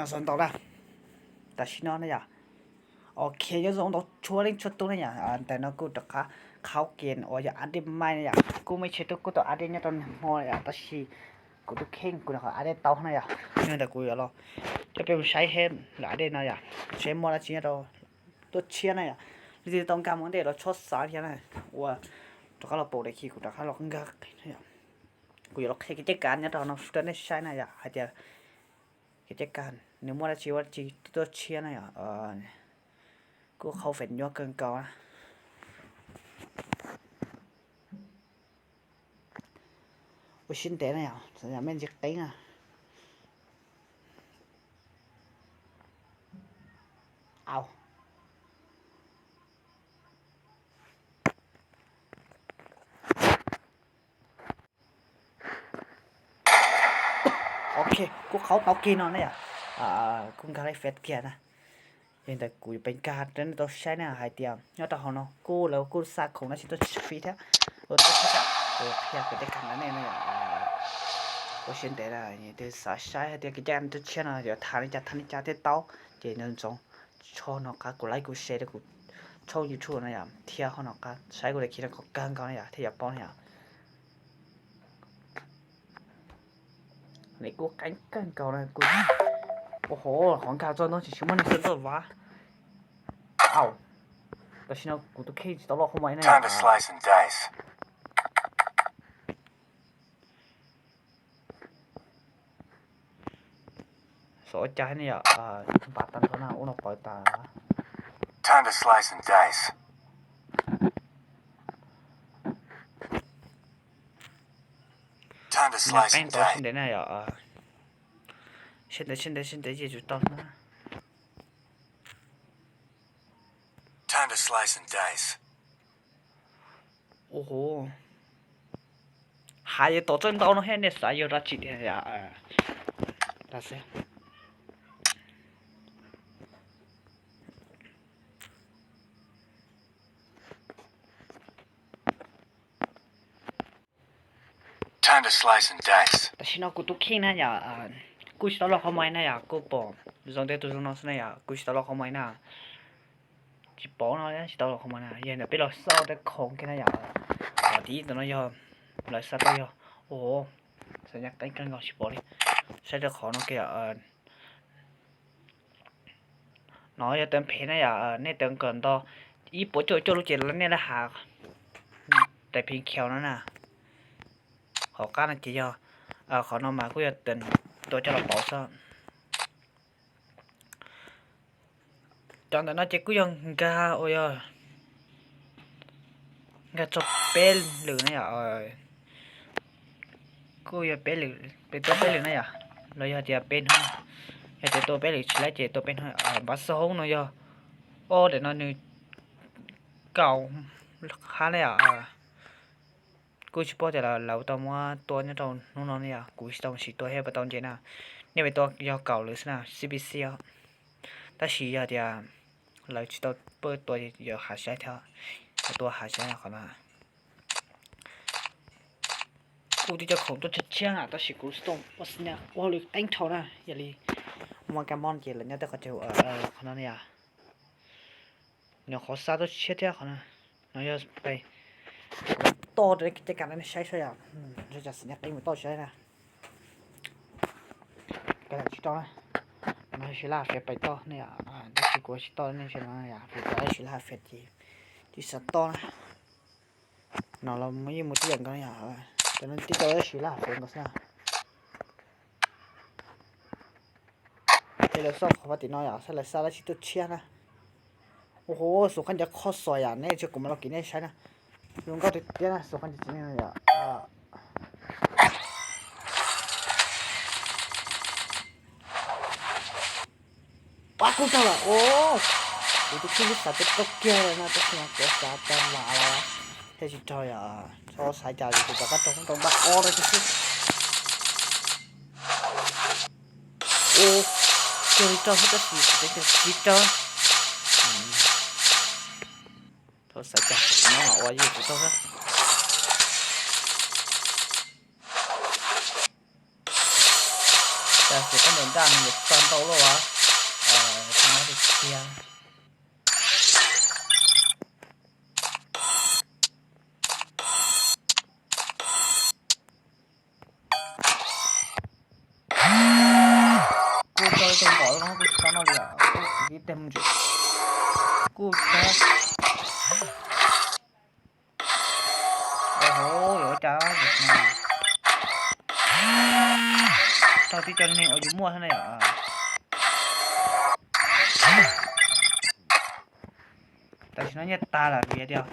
Xav ntau na, tam sim no na yom. Ok, nyob zoo ntau txhua leej txhua tus na yom. Ntawm no kuj rov qab qhaub kiag uas yog update mai na yom. Kuj muaj ib txhia tub kuj tau update nyob rau nag hmo yom, tab sis kuv tus kheej kuv nyuam qhuav update tau na yom. Yog li ntawd kuv yuav los coj peb mus saib seb lawv update no yom, seb muaj dab tsi nyob rau tuaj tshiab na yom. Leej twg tau nkag mus ntej los txhob xav thiab na. Ua rov qab los pom dais khi kuv rov qab los nkag na yom. Kuv yuav los qhia kev caj kas nyob rau no rau nej saib na yom, hais tias kev caj kas nws muaj dab tsi ua dab tsi tuaj tshiab na yom. Kuj qhau fem nyuaj kawg nkaus na. Ua siab ntev na yom, txawm yog me ntsis qeeb na. Au. Ok, kuj qhaub tau kiag no na yom. Kuj nkag li fem kiag na. Yog li ntawd kuv yuav pes nkag rau nej tau saib na hais tias nyob rau hauv no kuj lawv kuj xa khoom dab tsi tuaj fiv thiab. Ua tuaj fiv thiab, kuv qhia kev caj kas rau nej na yom. Ua siab ntev na, yog leej twg xav saib hais tias kev caj kas tuaj tshiab no yuav tham li cas tham li cas thiaj tau, ces nco ntsoov tso no qab kuv like kuv share rau kuv tshooj YouTube no yom, thiab ho no qab saib kuv daim khi no kom kawg nkaus na yom, thiaj yuav paub na yom. Nws kuj qeeb kawg nkaus na kuj. Ua hov, qhov nkag txog no tsis tsis muaj neeg xwb ntawm vav. Au, tam sim no kuv tus kheej tsis tau loj qhov muag na. Xav ua cas ne yom, npam tag nrho na, ua no pawv tas. Qeeb tau siab ntev na yom. Siab ntev siab ntev siab ntev ces tsum tau na. Ua hov, hav yuav tom txawj ntau no thiab nej xav yog dab tsi tiag yom. Tam sim no kuv tus kheej na yom, kuj tsis tau loj qhov muag na yom, kuj pom zoo tej tus zoo no xwb na yom, kuj tsis tau loj qhov muag na. Tsis paub no tsis tau loj qhov muag na, yog ntawm peb los xauj tej khoom kiag na yom. Tim ib tus no yog lawv xa tuaj yog, ua hov, xav nyab qeeb kawg nkaus tsis paub li. Saib rau qhov no kiag yom. No yog tev phem na yom, nej tev kom nto ib puas cuaj cuaj lub ces nej laj has tais pheej khiaus no na. Qhov qab no ces yog, qhov no mas kuj yog tua coj los pauv xwb. Cov ntawm no ces kuj yog nkag uas yog nkag txog peb lwm na yom. Kuj yog peb lwm, peb tua peb lwm na yom, los yog tias peb hnub, yog tias tua peb lwm tsis laib ces tua peb hnub. Npav xov hoob no yog, o, daim no nws kaum hab na yom. Kuj tsis paub tias lawv tau muab tua nyob rau hnub no ne yom, kuv tsis tau mus sim tua thiab puas tau nce na. Nej pem tua yog kaum lwm xwb na, C P C os. Tab sis yog tias lawv tsis tau pab tua yuav hav saib thiab, tua hav saib qhov no. Kuj tib co khoom tuaj tshiab tshiab na, tab sis kuv tsis tau ua xi na, ua hauj lwm qeeb dhau na, yog li muaj kab mob ces lawv nyob tej qhov chaw qhov no ne yom. Nws qhov xa tuaj tshiab thiab qhov no. No yog pem, kuv toj rau caj kas rau nej saib saib yom. Xi na qeeb mus toj saib na. Kav liam tsis tau na. No yog Sila Fed pem toj ne yom, tab sis kuv tsis toj ne, Sila Fed ces tsis xav toj na. No los yeej mus tib yam nkaus yom, cov no tib co Sila Fed nkaus xwb na. Ces lawv xauj qhov tim no yom, saib lawv xa dab tsi tuaj tshiab na. Ua hov, xus qab ncaws qhov xos yom, nej tsis kuv mam los kiv nej saib na. Zoo nkauj tiag tiag na, xus qab ncaws txiv neej no yom. Pab kuj tag lawm os. Kuv tus kheej twb xav tias raug kiag no tab sis mas kuv xav tau vam los thiaj tsis raug yom. Txhob xav cas kuv rov qab raug hoob rau npaj ob rau kiag xwb. Ua, raug li raug xwb tab sis kuv twb tias tsis raug. Txhob xav cas, no mas ua yeej kuv raug xwb. Tam sim koj ntawm nraj no yuav txog ntau loj as. Tus no tiag tiag. Kuj tau ib tug npom no kuj tsis tau noj li os, kuj tib teg mus ntsis. Kuj tau. Ua hauv yuav ua cas no. Tau tib co neeg uas yus muaj thiab na yom. Tam sim no nyiaj tag lawm vim tias